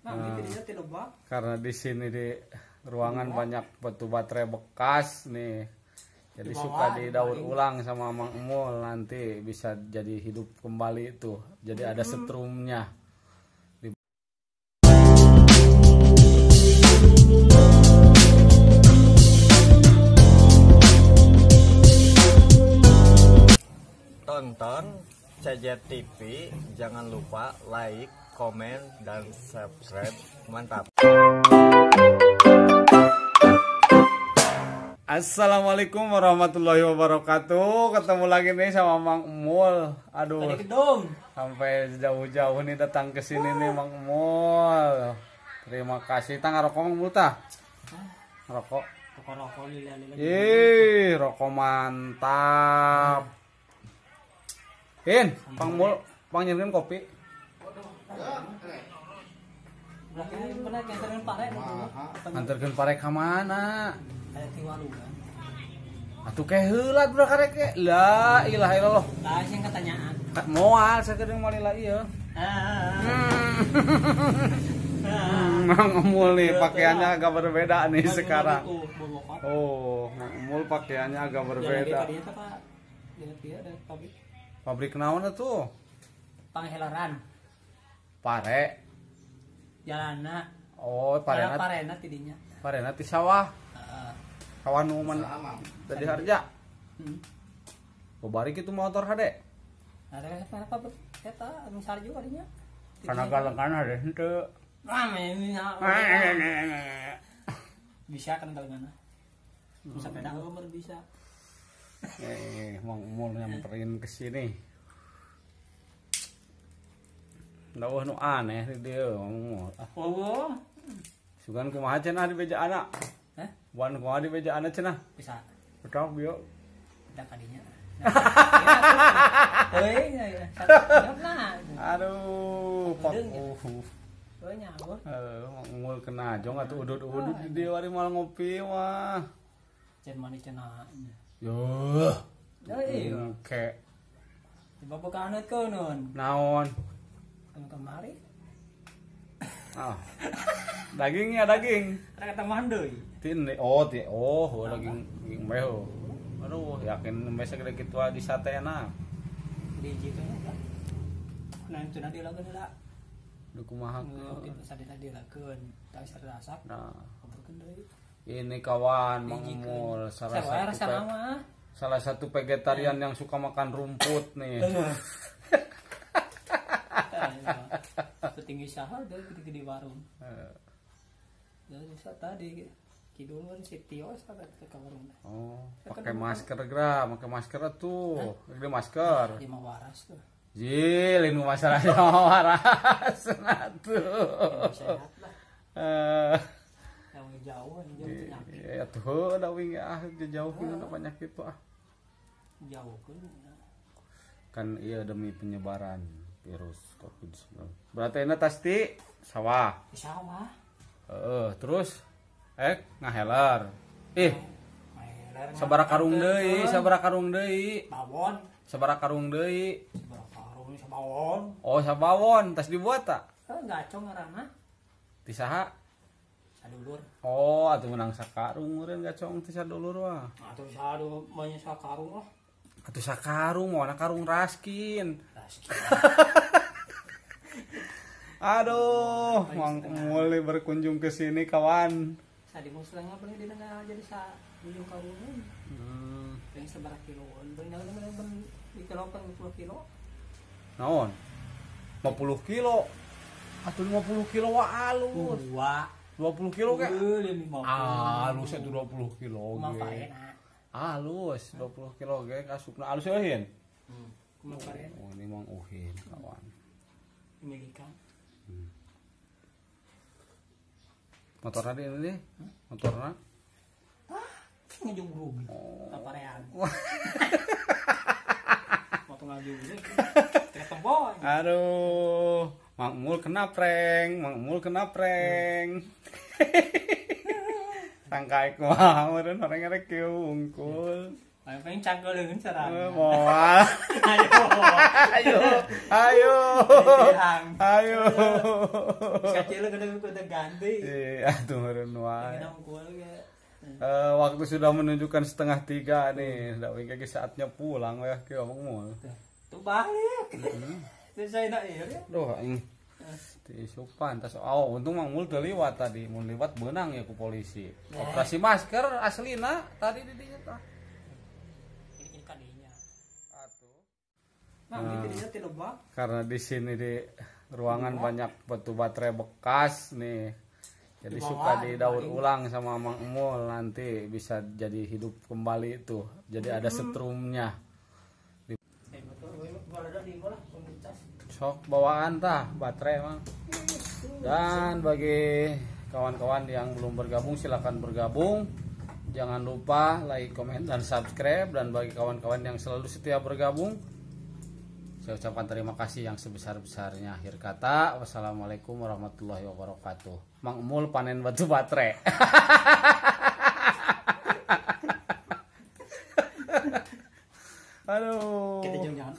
Nah, karena di sini di ruangan banyak batu baterai bekas nih. Jadi suka didaur ulang sama Mang Emul, nanti bisa jadi hidup kembali itu. Jadi ada setrumnya. Tonton CJ TV, jangan lupa like, komen, dan subscribe. Mantap. Assalamualaikum warahmatullahi wabarakatuh. Ketemu lagi nih sama Mang Emul. Aduh, sampai jauh-jauh nih datang ke sini nih Mang Emul. Terima kasih. Tang ngarokok Mang Emul tah? Ngerokok. Rokok lila-lila. Ih, rokok mantap. In, Mang Emul, pang nyirin kopi. Anterkeun pare ka mana? Atuh ke heula budak karek ke. La ilaha illallah. Lah sing katanyaan. Moal sakedeung malila ieu. Mang Emul nih pakaiannya agak berbeda nih sekarang. Oh, Mang Emul pakaiannya agak berbeda. Pabrik naon atuh? Panghelaran. Pare. Jalana. Oh, parena. Parena tidinya. Parena ti sawah. Kawan nu man tadi harja. Babari kitu motor hade. Ada apa eta anu salju kadinya. Kana galengan hade henteu. Rame bisa kan galengan. Sepeda umur bisa. Mang Emul nyamperin ke sini. Ndauh nu aneh di dieu Mang Emul. Oh. Sugan kumaha cenah di bejaana? Hah? Wan kumaha di bejaana cenah? Bisa. Betok bieu. Da kadinya. Heuy, ya. Aduh, pak. Heuy nyaho. Heuh, Mang Emul kena jong atuh udud-udud di dieu ari moal ngopi mah. Cen manis cenah. Yuh. Iya. Oke. Coba buka aneut keun. Naon? Anu kamari. Ah. Dagingnya daging. Ada tambahan deui. Tin oh ti oh daging daging meh. Aduh, yakin meh sagede kitu di sate enak. Di jitu nya. Nah, itu nanti dilakeun heula. Duh kumaha ke. Sadina dilakeun, tah sarasak. Nah, ngobrolkeun deui. Ini kawan Mang Emul, salah satu vegetarian yang suka makan rumput nih. Petinggi saha deh gede-gede warung. Jadi tadi kidul si Tio sampai ke warung. Oh, pakai masker gra, pakai masker tuh. Gede masker. Lima waras tuh. Jil, ini masalahnya waras nah tuh. Sehat lah. Yang jauh, jauh penyakit. Ya tuh, da wing ah jauh kan penyakit tuh ah. Jauh kan. Kan iya demi penyebaran virus Covid-19. Berarti ini pasti sawah. Sawah. Terus ngaheler. Ih. Sabaraha karung deui, sabaraha karung deui. Bawon. Sabaraha karung deui. Sabaraha karung sabawon. Oh, sabawon, tas dibuat tak? Gacong ngaranna. Ti saha? Sadulur. Oh, atuh menang sakarung meureun gacong ti sadulur mah. Atuh sadulur mah sakarung lah. Atuh sakarung moal karung raskin. Raskin. Aduh, Mang Emul berkunjung ke sini kawan. Sadi musrang paling dina jadi sa ujung karungan. Paling sabaraha kiloan, paling naon di kilo 50 kilo. Naon? 50 kilo. Atuh 50 kilo wa alus. Dua. 20 kilo ke? Alus itu 20 kilo ge. Alus 20 kilo ge kasupna alus euhin. Oh, ini Mang Uhin kawan. Milikan. Motorna di ini nih? Motorna? Ah, ngejungrug. Paparean. Motor ngajungrug. Ketemu. Aduh, Mang Emul kena prank, Mang Emul kena prank. Sangka kumaha meureun orang rek kieu wungkul. Paling cangkul leungeun sarang. Moal. Ayo. Ayo. Ayo. Ayo. Kecil kudu kudu ganti. Iya, atuh meureun wae. Waktu sudah menunjukkan 2:30 nih. Ndak wing lagi saatnya pulang ya kieu Mang Mul. Tuh balik. Teu saya nak ieu. Duh aing. Tisupan tas oh untung Mang Mul teu liwat tadi. Mun liwat beunang ya ku polisi. Operasi masker aslina tadi di dinya tah. Nah, karena di sini di ruangan banyak batu baterai bekas nih, jadi suka didaur ulang sama Mang Emul, nanti bisa jadi hidup kembali tuh. Jadi ada setrumnya. Sok bawaan tah baterai Mang. Dan bagi kawan-kawan yang belum bergabung silakan bergabung. Jangan lupa like, komen, dan subscribe. Dan bagi kawan-kawan yang selalu setia bergabung, saya ucapkan terima kasih yang sebesar-besarnya. Akhir kata, wassalamualaikum warahmatullahi wabarakatuh. Mang Emul panen batu baterai. Aduh. Kita jangan.